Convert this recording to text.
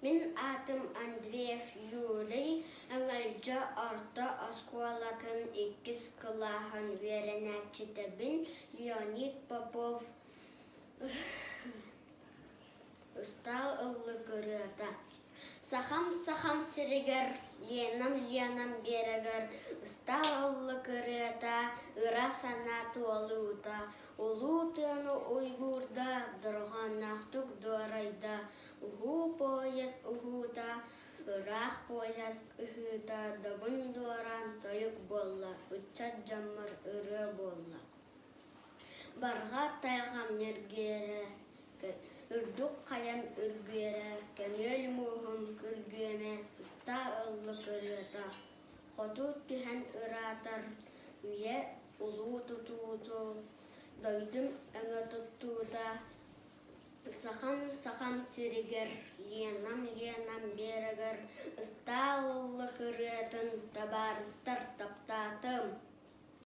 Мин аатым Андреев Юрий, Өҥөлдьө орто оскуолатын иккис кылааһын үөрэнээччитэбин. Леонид Попов Ыстаал ыллык ырыата Сахам Сахам сиригэр, Ленам Ленам биэрэгэр Ыстаал ыллык ырыата, Ыра санаа туолуута, Улуу тыаны уйгуурда, Дорҕоонноохтук дуорайда, Уһуу пояс уһуута, Ыраах пояс ыһыыта, Добун дуораан тойук буолла, Ыччат дьоммор ырыа буолла. Барҕа тайҕам ньиргиэрэ, үрдүк хайам үргүөрэ, көмүөл мууһум күргүөмэ, ыстаа ыллык ырыата, хоту түһэн ыраатар үйэ улуу тутууту, дойдум өҥө туттуута, Сахам Сахам сиригэр, Ленам Ленам биэрэгэр ыстаал ыллык ырыатын табаарыстар таптыыллар.